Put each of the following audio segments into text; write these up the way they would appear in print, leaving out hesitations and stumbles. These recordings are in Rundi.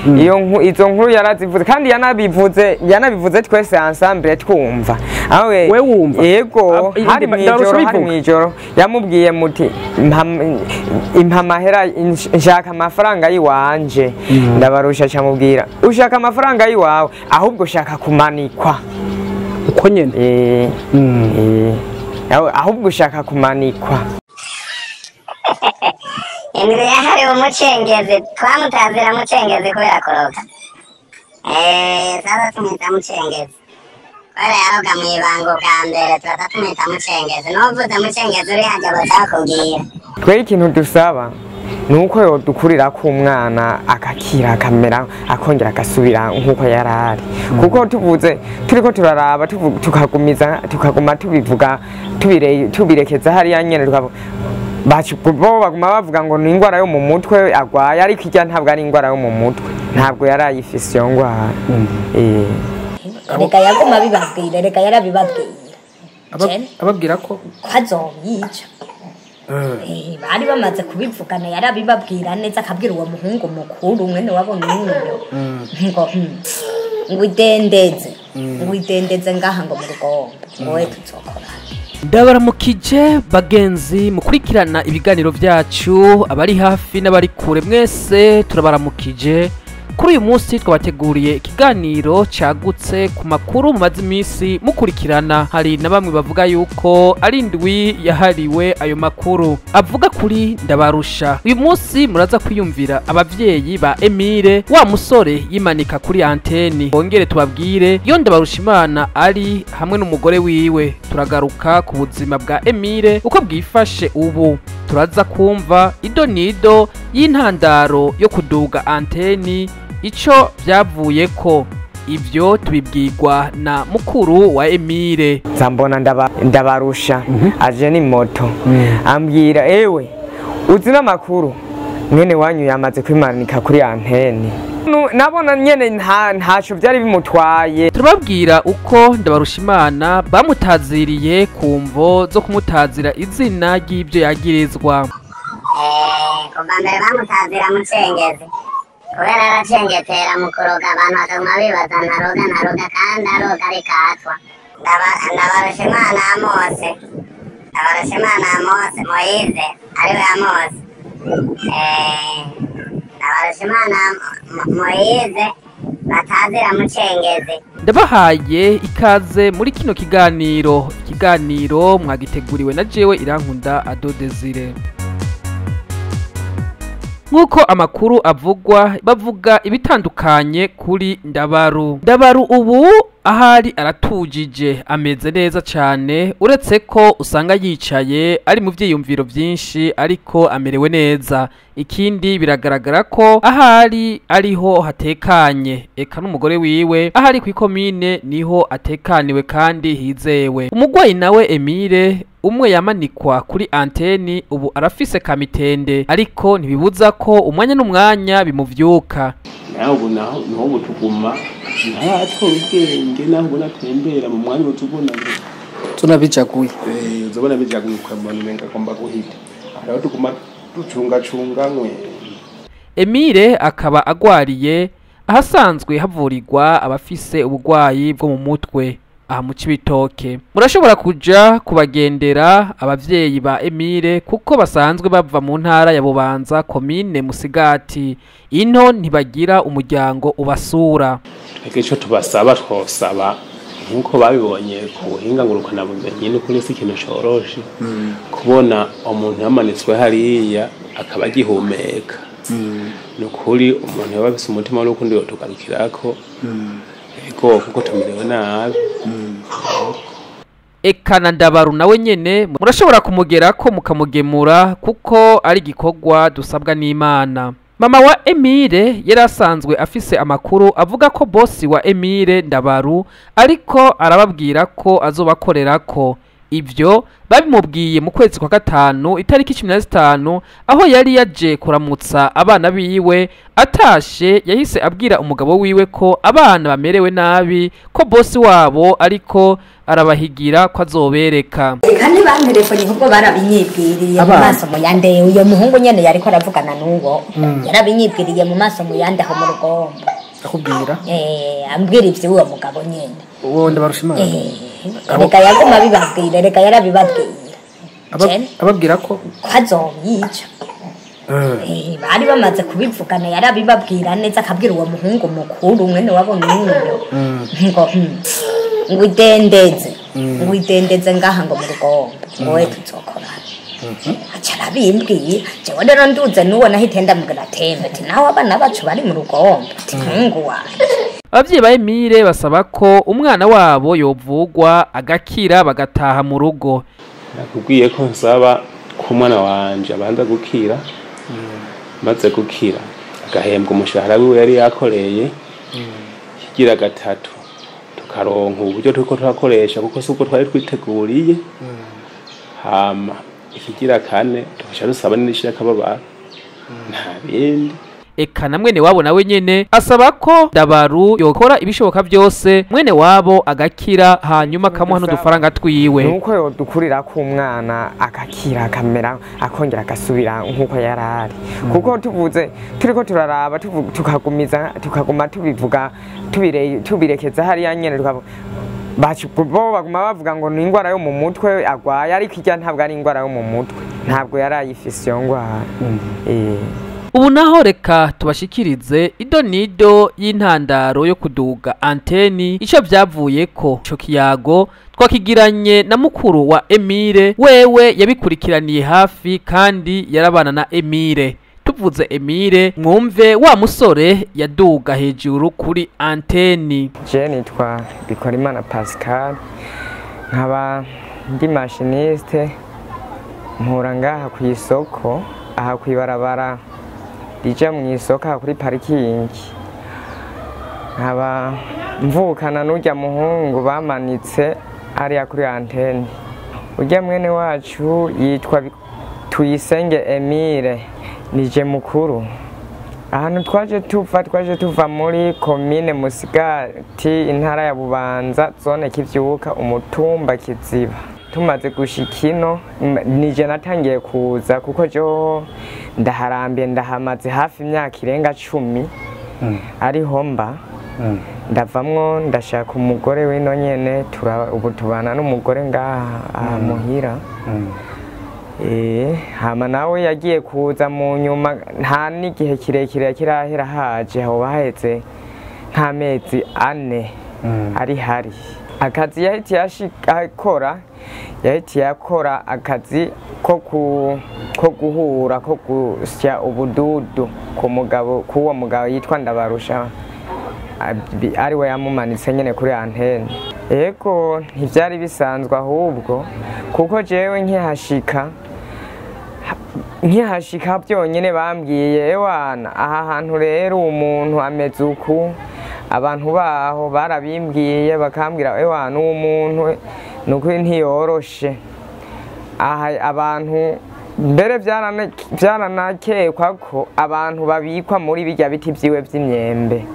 Iyo izo nkuru yarazivuze kandi yanabivuze twese ensemble twumva. Awe we wumva yego hari mwijoro yamubwiye muti impa amahera nshaka amafaranga yiwanje. Ndabarusha camubwira ushaka amafaranga yiwawe ahubwo ushaka kumanikwa uko nyene ahubwo ushaka kumanikwa. Indwi yahariwe umucengezi twamutazira mucengezi kubera kuroga. Sasa tumwita mucengezi kubera yaroga mw'ibango bwa mbere turaza tumwita mucengezi. Nuvuze mucengezi uri hajya batakubwira. Twe ikintu dusaba nuko yodukurira ko umwana akakira akamera akongera agasubira nkuko yarari, kuko tuvuze turiko turaraba tukagumiza tukaguma tubivuga tubirekeza hariya nyene bo baguma bavuga ngo ni ingwara yo mu mutwe agwaye, ariko ijya ntabwo ari ingwara yo mu mutwe, ntabwo yarayifise iyo ngwara. Reka yaguma bibabwira, reka yarabibabwira ababwira ko azomyica. Bari bamaze kubivugana yarabibabwira neza akabwira uwo muhungu mukuru mwene wabo n'uyo ngo ngwidendeze ngaha ngo mu rugombo ngowe tuzokora. Ndabaramukije bagenzi mukurikirana ibiganiro byacu, abari hafi n'abari kure mwese turabaramukije. Kuri uyu munsi twabateguriye ikiganiro cagutse ku makuru mumaze iminsi mukurikirana. Hari na bamwe bavuga yuko ari indwi yahariwe ayo makuru avuga kuri Ndabarusha. Uyu munsi muraza kwiyumvira abavyeyi ba Emile wa musore yimanika kuri anteni, bongere tubabwire iyo Ndabarusha Imana ari hamwe n'umugore wiwe. Turagaruka ku buzima bwa Emile uko bwifashe ubu, turaza kumva ido nido y'intandaro yo kuduga anteni ico byavuye ko. Ivyo tubibwirwa na mukuru wa Emile. Zambona ndabarusha aje ni moto ambwira ewe uzi n'amakuru mwene wanyu yamaze kwimanika kuri anteni. Nabona nyene ntaco byari bimutwaye. Turababwira uko Ndabarusha Imana bamutaziriye kumvo zo kumutazira izina ry'ibyo yagirizwa. Kuva mbere bamutazira mucengezi kubera aracengetera mu kuroga abantu bakaguma bibaza ntaroga kandi aroga ariko atwa. Ndabarusha Imana Amose, Ndabarusha Imana Amose Moize ariwe Amose. Ndabarusha Imana Moize batazira mucengezi. Ndabahaye ikaze muri kino kiganiro, ikiganiro mwagiteguriwe na jewe Irankunda Ado Desire. Nkuko amakuru avugwa bavuga ibitandukanye kuri Ndabaru. Ndabaru ubu ahari aratujije ameze neza cyane, uretse ko usanga yicaye ari mu vyiyumviro byinshi ariko amerewe neza. Ikindi biragaragara ko ahari ariho hatekanye, eka n'umugore wiwe ahari ku ikomine niho atekaniwe kandi hizewe. Umugwayi nawe Emile umwe yamanikwa kuri anteni ubu arafise kamitende, ariko ntibibuza ko umwanya n'umwanya bimuvyuka. Naho naho tuguma ntatora ubwenge, naho ubona atembera mu mwanya utubona tunabijaguye uzobona bijaguye ukamubona umenga agomba guhita. Aho tuguma ducungacunga mwe. Emile akaba agwariye ahasanzwe havurirwa abafise ubugwayi bwo mu mutwe aha mu Cibitoke. Murashobora kuja kubagendera abavyeyi ba Emile kuko basanzwe bava mu ntara ya Bubanza komine Musigati. Ino ntibagira umuryango ubasura. Ico tubasaba twosaba nkuko babibonye ku buhinga ngurukana bumenyi no kuri ikintu coroshe kubona umuntu yamanitswe hariya akaba agihumeka. Nukuri umuntu yaba afise umutima w'urukundo yotugarukirako ego kuko tumerewe nabi. Eka na Ndabaru nawe nyene murashobora kumugera ko mukamugemura kuko ari gikorwa dusabwa n'Imana. Mama wa Emile yarasanzwe afise amakuru avuga ko bosi wa Emile Ndabaru ariko arababwira ko azobakorerako. Ivyo babimubwiye mu kwezi kwa gatanu itariki 15, aho yari yaje kuramutsa abana biwe. Atashe yahise abwira umugabo wiwe ko abana bamerewe nabi, ko bosi wabo ariko arabahigira ko azobereka. Kandi bantelefone ahubwo barabinyibwiriye mu Abana. maso mu yande. Uyo muhungu nyene yariko aravugana n'uwo yarabinyibwiriye mu maso mu yande aho mu Rugombo. Akubwira? Ambwira ivy'uwo mugabo nyene. Uwo Ndabarusha Imana? Reka yaguma abibabwira, reka yarabibabwira. Jene. Ababwira ko? Ko azobica. Bari bamaze kubivugana, yarabibabwira neza, akabwira uwo muhungu mukuru mwene wabo n'uyo ngo ngo idendeze, ngo idendeze ngaha, ngo mu Rugombo, ngo we tuzokorana. Aca arabimbwiye. Jewe rero nduze n'uwo nahite ndamubwira, tembe ati nawe abana bacu bari mu Rugombo, ati muhungu wanje. Abavyeyi ba Emile basaba ko umwana wabo yovugwa agakira bagataha mu rugo. Nakubwiye ko nsaba ko umwana wanje abanza gukira, maze gukira agahembwa umushahara wiwe yari yakoreye, kigira gatatu tukaronka uburyo turiko turakoresha, kuko si ubwo twari twiteguriye. Hama ikigira kane tugaca dusaba n'indishyi y'akababaro, nta bindi. Eka na mwene wabo nawe nyene asaba ko Dabaru yokora ibishoboka byose mwene wabo agakira, hanyuma akamuha n'udufaranga twiwe. Nuko yodukurira ko umwana akakira, akamera, akongera agasubira nk'uko yari ari, kuko tuvuze turiko turaraba tukagumiza, tukaguma tubivuga, tubirekeza hariya nyene, tukavuga bo baguma bavuga ngo ni ingwara yo mu mutwe agwaye, ariko irya ntabwo ari ingwara yo mu mutwe, ntabwo yari ayifise iyo ngwara. Ubu naho reka tubashikirize ido nido y'intandaro yo kuduga anteni, ico vyavuye ko ico kiyago twakigiranye na mukuru wa Emile. Wewe yabikurikiraniye hafi kandi yarabana na Emile. Tuvuze Emile, mwumve wa musore yaduga hejuru kuri anteni. Je nitwa Bikorimana Pascal, nkaba ndi machiniste, mpura ngaha ku isoko, aha kw'ibarabara rija mu isoko, aha kuri parikingi. Nkaba mvukana n'urya muhungu bamanitse hariya kuri antene. Urya mwene wacu yitwa Tuyisenge Emile, nije mukuru. Ahantu twaje tuva muri komine Musigati, intara ya Bubanza, zone Kivyuka, umutumba Kiziba. Tumaze gushika ino, nije natangiye kuza, kuko jo ndaharambiye, ndahamaze hafi imyaka irenga 10 ariho mba. Ndavamwo ndashaka umugore w'ino nyene, ubu tubana n'umugore ngaha aha muhira. Hama nawe yagiye kuza mu nyuma, nta n'igihe kirekire kirahera haje, hoba haheze nk'amezi 4 ari hari. Akazi yahitiye akora, yahitiye akora akazi ko guhura, ko gusya ubududu ku mugabo, k'uwo mugabo yitwa Ndabarusha, ari we yamumanitse nyene kuri antene. Ego, ntivyari bisanzwe ahubwo, kuko jewe nkihashika byonyine bambwiye: "Ewana, aha hantu rero umuntu ameze uku." Abantu baho barabimbwiye, bakambwira: "Ewana, uwo muntu ni ukuri ntiyoroshe aha." Abantu mbere byaranakekwa ko abantu babikwa muri bijya biti vyiwe vy'imyembe,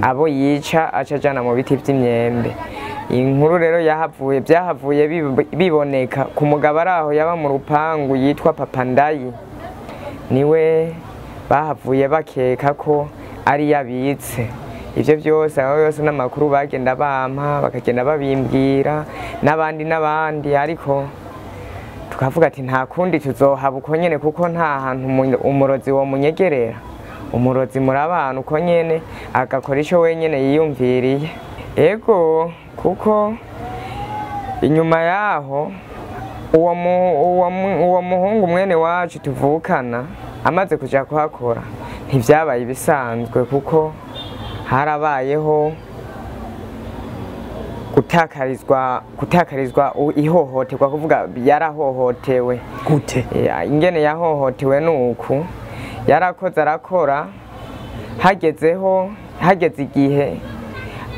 abo yica aca ajana mu biti vy'imyembe. Inkuru rero yahavuye, byahavuye biboneka ku mugabo ari aho yaba mu rupangu yitwa Papa Ndayi, niwe bahavuye bakeka ko ari yabitse ivyo byose. Aho yose n'amakuru bagenda bampa, bakagenda babimbwira n'abandi n'abandi, ariko tukavuga ati nta kundi, tuzohaba uko nyene, kuko nta hantu umurozi wo munyegerera. Umurozi murabana uko nyene, agakora ico wenyene yiyumviriye. Ego, kuko inyuma yaho uwo muhungu mwene wacu tuvukana amaze kuja kuhakora, ntivyabaye ibisanzwe, kuko harabayeho gutakarizwa ihohoterwa, kuvuga yarahohotewe. Gute? Ingene yahohotewe nuku: yarakoze, arakora, hagezeho, hageze igihe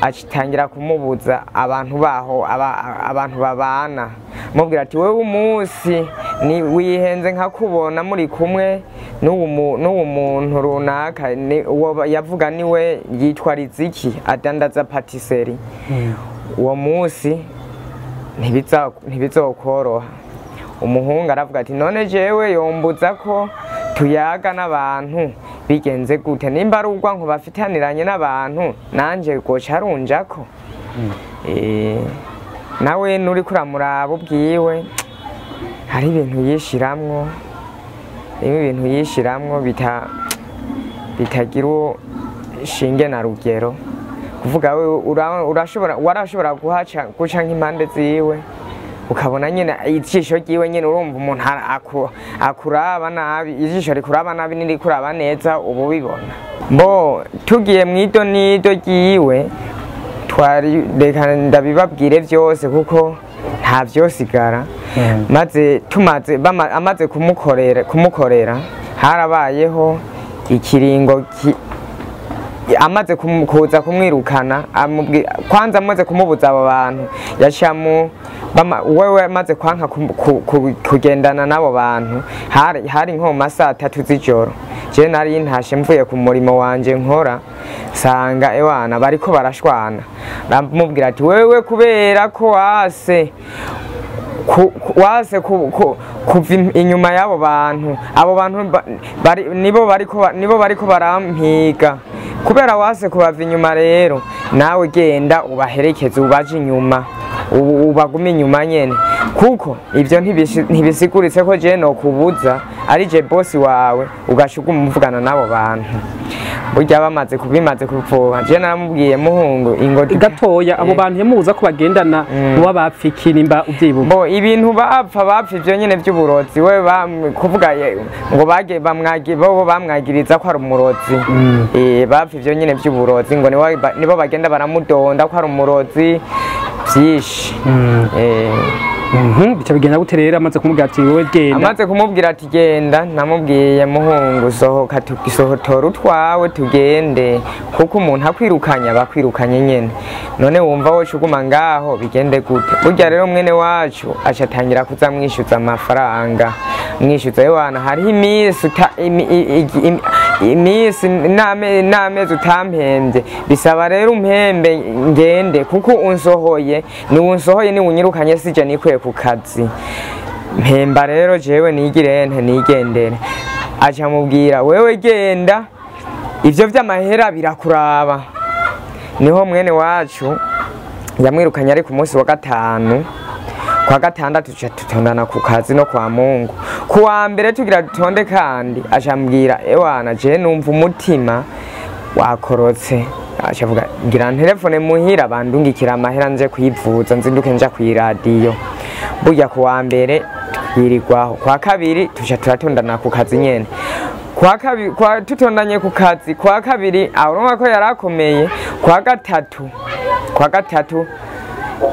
Acitangira kumubuza abantu baho, abantu babana, mubwira ati wewe umunsi ni wihenze nkakubona muri kumwe n'uwo muntu runaka, uwo yavuga niwe yitwa Riziki adandaza patisserie, uwo munsi ntibizokoroha. Umuhungu aravuga ati none jewe yombuza ko tuyaga n'abantu bigenze gute? Nimba ari urwanko bafitaniranye n'abantu, nanje goca arunjako. Nawe nuri kuramuraba ubwiwe hari ibintu yishiramwo, ibintu yishiramwo bitagira shinge na rugero. Kuvuga we urashobora, warashobora guhaca guca nk'impande ziwe ukabona nyine ijisho ryiwe nyine, urumva umuntu akuraba nabi, ijisho rikuraba nabi n'irikuraba neza ubu bibona. Bo tugiye mu ido n'ido ryiwe, twari reka ndabibabwire vyose kuko nta vyosigara. Maze tumaze amaze kumukorera harabayeho ikiringo amaze kuza kumwirukana, kwanza amaze kumubuza abo bantu yacamu wewe amaze kwanka kugendana n'abo bantu, hari nko mu masaha 3 z'ijoro, je nari ntashe mvuye ku murimo wanje nkora, sanga ewana bariko barashwana. Namubwira ati wewe kubera ko wase kuva inyuma y'abo bantu, abo bantu nibo bariko barampiga, kubera wase kubava inyuma rero nawe genda ubaherekeze ubaje inyuma, ubagume inyuma nyene, kuko ivyo ntibisiguritse ko je no kubuza ari je boss wawe ugashuga umuvugana n'abo bantu. Burya bamaze kubimaze kupfuba, je naramubwiye muhungu ingo gatoya abo bantu yamubuza ko bagendana uwa bapfiki nimba uvyibuka. Bo ibintu bapfa ivyo nyene vy'uburozi, we kuvuga ngo bage bamwagi bo bamwagiriza ko ari umurozi. Bapfa ivyo nyene vy'uburozi, ngo nibo bagenda baramudonda ko ari umurozi byinshi. Bica bigenda gute rero amaze kumubwira ati wewe genda? Amaze kumubwira ati genda, namubwiye muhungu sohoka tugisohotora utwawe tugende, kuko umuntu akwirukanya bakwirukanye nyene, none wumva woca uguma ngaho bigende gute? Burya rero mwene wacu aca atangira kuza mwishyuza amafaranga, mwishyuza yewana hariho iminsi n'amezi utampembye, bisaba rero umpembe ngende, kuko unsohoye ni unsohoye ni unyirukanye sije nikwiye ku kazi, mpemba rero jewe nigire nte nigendere. Aca mubwira wewe genda ivyo vy'amahera birakuraba. Niho mwene wacu yamwirukanye ari ku munsi wa gatanu, kwa gatandatu tuca tutondana ku kazi no kwa Mungu. Ku wa mbere tugira dutonde kandi aca ambwira ewana je numva umutima wakorotse, aca avuga ngira telefone muhira bandungikira amahera nje kwivuza nzinduke nja kwiradiyo. Burya ku wa mbere twirirwaho, kwa kabiri tuca turatondana ku kazi nyene, kwa kabiri kwa tutondanye ku kazi kwa kabiri urumva ko yarakomeye. Kwa gatatu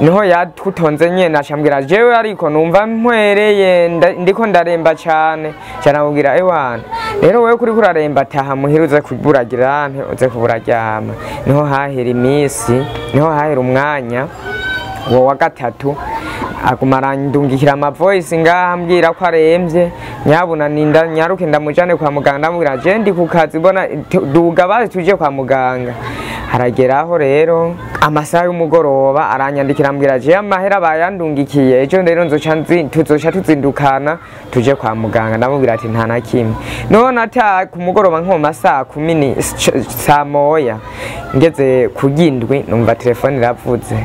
niho yatutonze nyene acambwira jewe ariko numva mpwereye ndiko ndaremba cane, canamubwira ewana rero wewe kuri kuraremba taha muhira uze kuburagira uze kuburaryama. Niho hahera imisi, niho hahera umwanya uwo wa gatatu aguma arandungikira ama voice ngaha ambwira ko aremvye, nyabuna ninda nyaruke ndamujane kwa muganga, ndamubwira je ndi ku kazi mbona duga bazi tuje kwa muganga. Harageraho rero amasaha y'umugoroba aranyandikira ambwira je amahera bayandungikiye ejo rero tuzoca tuzindukana tuje kwa muganga. Ndamubwira ati nta na kimwe. None ata ku mugoroba nko mu masaha 10 saa moya ngeze ku gindwi numva telefone iravuze,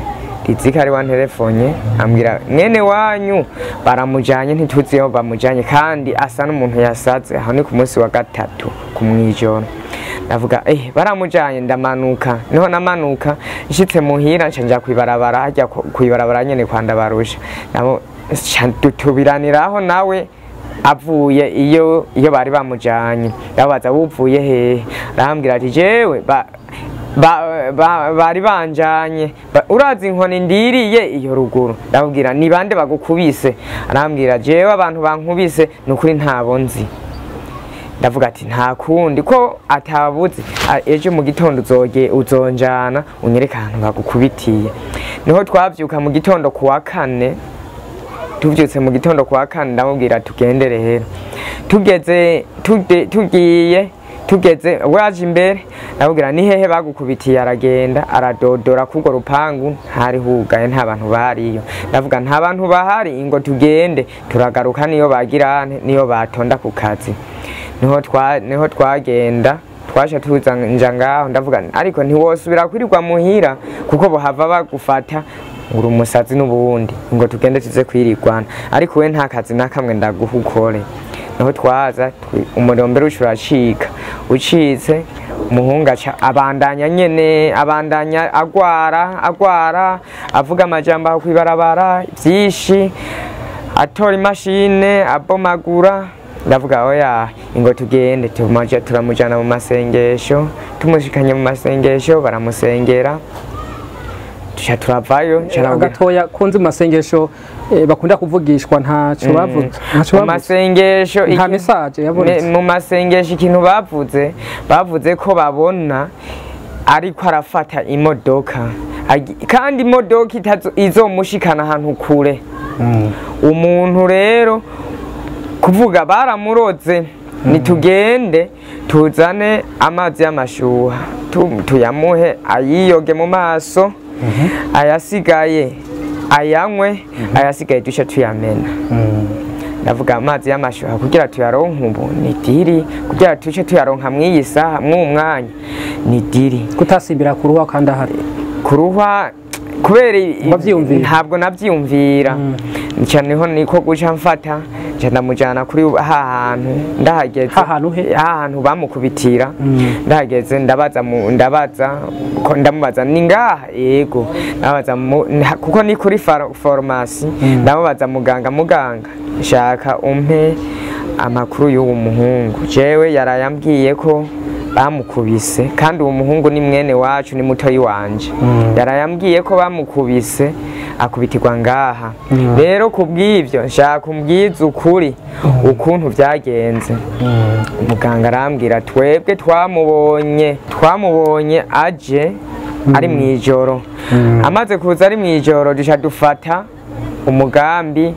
Riziki ari wantelefone ambwira mwene wanyu baramujanye ntituzi aho bamujanye kandi asa n'umuntu yasaze. Aho ni ku munsi wa gatatu ku mwijoro, ndavuga baramujanye, ndamanuka. Niho namanuka nshitse muhira nca nja kwibarabara, hajya kwibarabara nyene kwa Ndabarusha, nabo tubiraniraho nawe avuye iyo bari bamujanye. Ndabaza wuvuye hehe? Arambwira ati jewe bari banjanye, urazi inkoni ndiriye iyo ruguru. Ndamubwira ni bande bagukubise? Arambwira jewe abantu bankubise nukuri ntabo nzi. Ndavuga ati nta kundi ko atabuze, ejo mu gitondo uzoge uzonjana unyereka ahantu bagukubitiye. Niho twavyuka mu gitondo kuwa kane, tuvyutse mu gitondo kuwa kane ndamubwira tugende rero. Tugeze tugiye tugeze waje imbere ndamubwira ni hehe bagukubitiye, aragenda aradodora kugo rupangu ntari hugaye nta bantu bariyo. Ndavuga nta bantu bahari ingo tugende, turagaruka niyo bagirane niyo batonda ku kazi. Niho twagenda twasha tuza nja ngaho ndavuga ariko ntiwosubira kwirirwa muhira kuko bohava bagufata uri umusazi n'ubundi, ngo tugende tuze kwirirwana, ariko we nta kazi na kamwe ndaguha ukore. Niho twaza umurombero ucuracika, ucitse umuhungu aca abandanya nyene, abandanya agwara avuga amajambo aho kwibarabara byinshi, atora imashine abomagura. Ndavuga oya ingo tugende, turamujana mu masengesho, tumushikanye mu masengesho baramusengera, tuca turavayo. Gatoya kunzi mu masengesho bakunda kuvugishwa ntaco bavuze, ntaco mu masengesho nta message yabonetse mu masengesho. Ikintu bavuze ko babona ariko arafata imodoka, kandi imodoka izomushikana ahantu kure. Umuntu rero kuvuga baramuroze, nitugende tuzane amazi y'amashuha tuyamuhe ayiyoge mu maso, ayasigaye ayanywe, ayasigaye duce tuyamena. Ndavuga amazi y'amashuha kugira tuyaronke ubu ni diri, kugira tuce tuyaronka mw'iyi saha mw'uwo mwanya ni diri. Kutasimbira kuruha kandi ahari kuruha kubera ntabwo navyiyumvira. Nca niho niko guca mfata nca ndamujana kuri ha hantu ndahageze, ha hantu bamukubitira. Ndahageze ndabaza ko ndamubaza ni ngaha, yego ndabaza kuko ni kuri farumasi. Ndamubaza muganga shaka umpe amakuru y'uwo muhungu, jewe yarayambwiye ko bamukubise, kandi uwo muhungu ni mwene wacu ni mutoyi wanje, yarayambwiye ko bamukubise akubitirwa ngaha. Rero kubw'ivyo nshaka umbwize ukuri ukuntu vyagenze. Muganga arambwira twebwe twamubonye aje ari mwijoro, amaze kuza ari mwijoro duca dufata umugambi.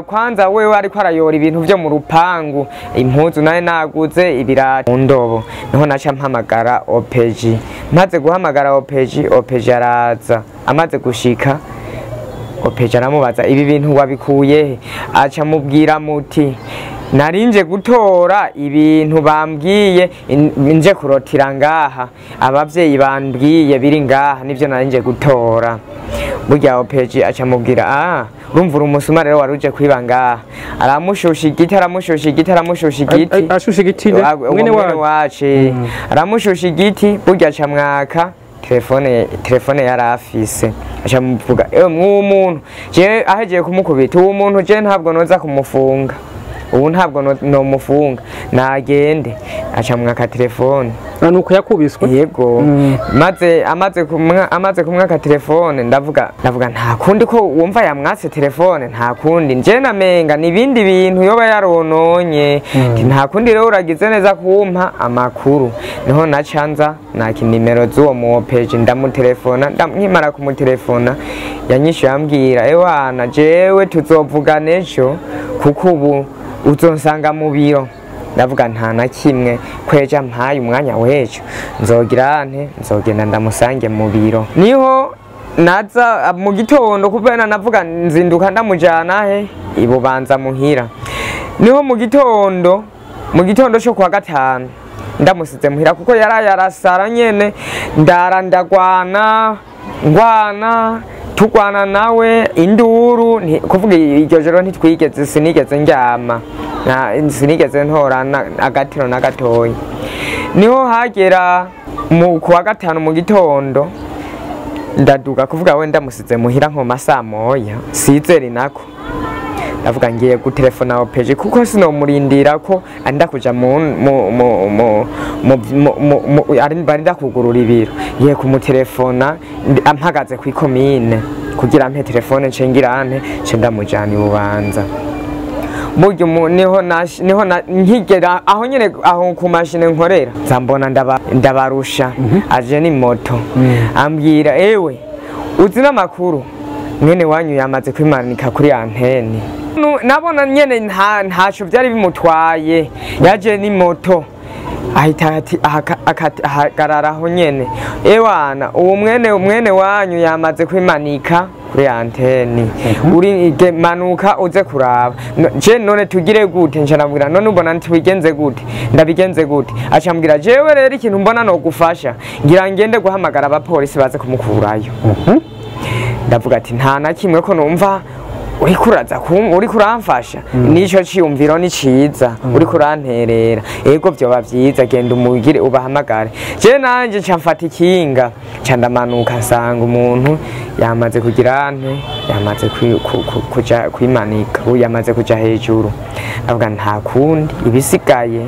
Kwanza wewe ariko arayora ibintu vyo mu rupangu, impuzu naye naguze ibirato mu ndobo. Niho naca mpamagara OPG, maze guhamagara OPG araza. Amaze gushika OPG aramubaza ibi bintu wabikuye he? Aca mubwira muti narinje gutora ibintu bambwiye nje kurotira ngaha, abavyeyi bambwiye biri ngaha nivyo narinje gutora. Burya OPG aca mubwira urumva umusuma rero waruje kwiba ngaha. Aramushusha igiti, aramushusha igiti, aramushusha igiti, ashusha igiti mwene wacu aramushusha igiti. Burya aca mwaka telefone yarafise, aca muvuga mw'uwo muntu je ahejeje kumukubita uwo muntu je ntabwo noza kumufunga ubu, ntabwo nomufunga nagende. Aca mwaka telefone. Nuko yakubiswe. Yego. Maze amaze kumwaka telefone ndavuga nta kundi ko wumva yamwatse telefone, nta kundi nje namenga nibindi bintu yoba yarononye, nta kundi rero uragize neza kumpa amakuru. Niho nacanza naka nimero z'uwo mu OPG ndamutelefona, nkimara kumutelefona yanyishuye ambwira ewana jewe tuzovugana ejo kuko ubu uzonsanga mu biro. Ndavuga nta na kimwe kweja mpaye umwanya w'ejo nzogira nte nzogenda ndamusange mu biro. Niho naza mu gitondo kubera navuga nzinduka ndamujana he ibubanza muhira. Niho mu gitondo cyo kwa gatanu ndamusize muhira kuko yarayarasara nyene, ndara ndagwana ngwana tugwana nawe induru kuvuga iryo joro ntitwigeze sinigeze ndyama sinigeze ntora agatiro na gatoyi. Niho hagera mu kuwa gatanu mu gitondo ndaduga kuvuga we ndamusize muhira nko masaa moya sizeri nako. Ndavuga ngiye gutelefona OPG kuko sinomurindira ko anda kuja mu barinda kugurura ibiro. Ngiye kumutelefona ampagaze ku ikomine kugira ampe telefone ncengira ante nce ndamujana ibubanza. Burya niho niho nkigera aho nyene aho ku mashine nkorera, nzambona ndabarusha aje ni moto, ambwira: "Ewe, uzi n'amakuru? Mwene wanyu yamaze kwimanika kuri antene." Nabona nyene ntaco vyari bimutwaye, yaje ni moto, ahita ahagarara aho nyene: "Ewana, uwo mwene wanyu yamaze kwimanika kuri anteni, uri manuka uze kuraba." Je none tugire gute? Nca ndamubwira: "None ubona ntibigenze gute? Ndabigenze gute?" Aca ambwira: "Jewe rero ikintu mbona nogufasha, ngira ngende guhamagara abapolisi baze kumukurayo." Ndavuga ati: "Nta na kimwe, ko numva uriko uraza uriko uramfasha, nico ciyumviro ni ciza, uriko uranterera, ego vyoba vyiza, genda umugire ubahamagare." Je nanje nca mfata ikinga, nca ndamanuka, nsanga umuntu yamaze kugira nte, yamaze kuja kwimanika, ubu yamaze kuja hejuru. Ndavuga: "Nta kundi, ibisigaye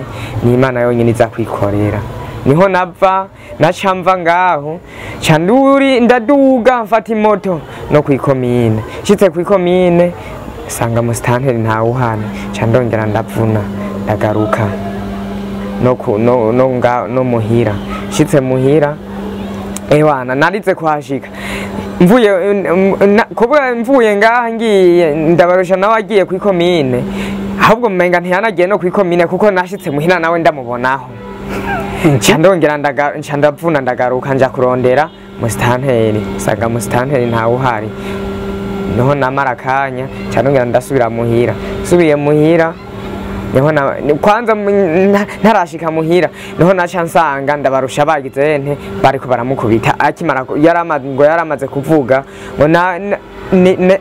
ni Imana yonyine iza kwikorera." Niho nava, naca mva ngaho, nca nduri ndaduga, mfata imoto no kwikomine. Nshitse kwikomine sanga musitanteri ntawuhana, nca ndongera ndavuna, ndagaruka no, ku, no, no, nga, no muhira. Nshitse muhira, ewana, narize kuhashika mvuye kuvuga mvuye ngaha ngiye, ndabarusha nawe agiye kwikomine, ahubwo mmenga ntiyanagiye no kwikomine, kuko nashitse muhira nawe ndamubonaho. Nca ndongera nca ndavuna, ndagaruka, nja kurondera musitanteri, nsanga musitanteri ntawe uhari. Niho namara akanya, nca ndongera ndasubira muhira. Nsubiye muhira, niho kwanza ntarashika muhira, niho naca nsanga ndabarusha bagize nte, bariko baramukubita. Akimara ngo yaramaze kuvuga ngo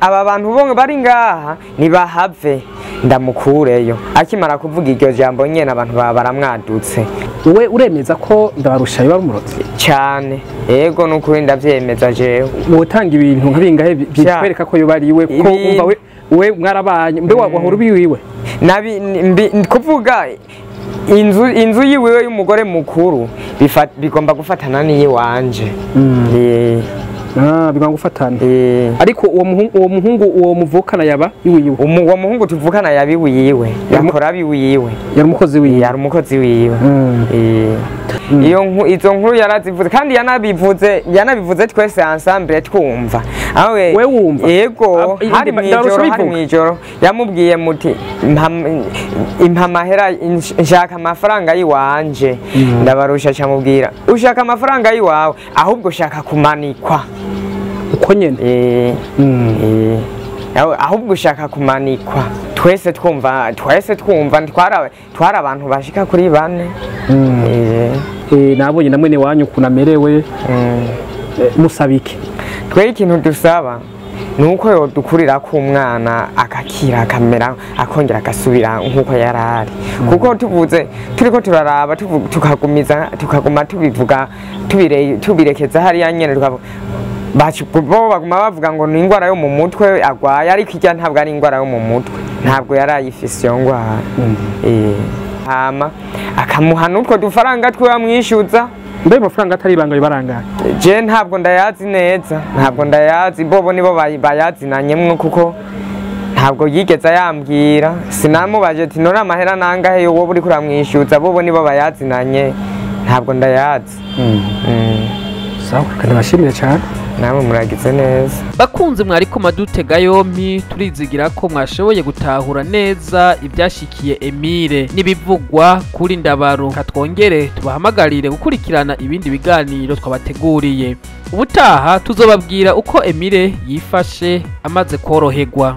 aba bantu bo bari ngaha nibahave ndamukureyo. Akimara kuvuga iryo jambo nyene, abantu baba baramwadutse. Wowe uremeza ko Ndabarusha yoba ari umurozi? Cyane, yego, nukuri ndavyemeza jewe. Wotanga ibintu nka bingahe bikwereka ko yoba ari we, ko wumva we mwarabanye, mbe wahora ubiwiwe? Nabi kuvuga inzu yiwiwe y'umugore mukuru bigomba gufatana n'iyiwanje. Ah, bigomba gufatana. Eh. Ariko uwo muhungu uwo muvukana yaba iwiwe? Uwo muhungu tuvukana yabiwiwe, yakora abiwiwe. Yari umukozi wiwe? Yari umukozi wiwe. Eh. Izo nkuru yarazivuze, kandi yanabivuze twese ensemble twumva. Awe. We wumva? Yego. Ah, Hari Ndabarusha mwijoro, hari bivuga? mwijoro yamubwiye muti: "Impa amahera, nshaka amafaranga yiwanje." Ndabarusha camubwira: "Ushaka amafaranga yiwawe, ahubwo ushaka kumanikwa." Uko nyene? Eh. Eh. Ahubwo ushaka kumanikwa. Twese twumva, twari abantu bashika kuri bane. Eh. Nabonye na mwene wanyu ukuntu amerewe. Musaba iki? Twe ikintu dusaba ni uko yodukurira ko umwana akakira, akamera, akongera agasubira nk'uko yari ari, kuko tuvuze turiko turaraba tukagumiza, tukaguma tubivuga, tubirekeza hariya nyene, bo baguma bavuga ngo ni ingwara yo mu mutwe agwaye, ariko irya ntabwo ari ingwara yo mu mutwe, ntabwo yari ayifise iyo ngwara. Hama akamuha n'utwo dufaranga twiwe amwishyuza. Mbe amafaranga atari ibanga bibarangaye? Je ntabwo ndayazi neza, ntabwo ndayazi. Bobo nibo bayazinanyemwo, kuko ntabwo yigeze ayambwira. Sinamubaje ati: "None amahera nangahe wowe uriko uramwishyuza?" Bobo nibo bayazinanye, ntabwo ndayazi. Sawa, kandi bashimire cyane. Namwe muragize neza. Bakunze mwariko madutega yompi, turizigira ko mwashoboye gutahura neza ibyashikiye Emile n'ibivugwa kuri Ndabaro. Katwongere tubahamagarire gukurikirana ibindi biganiro twabateguriye. Ubutaha tuzobabwira uko Emile yifashe amaze koroherwa.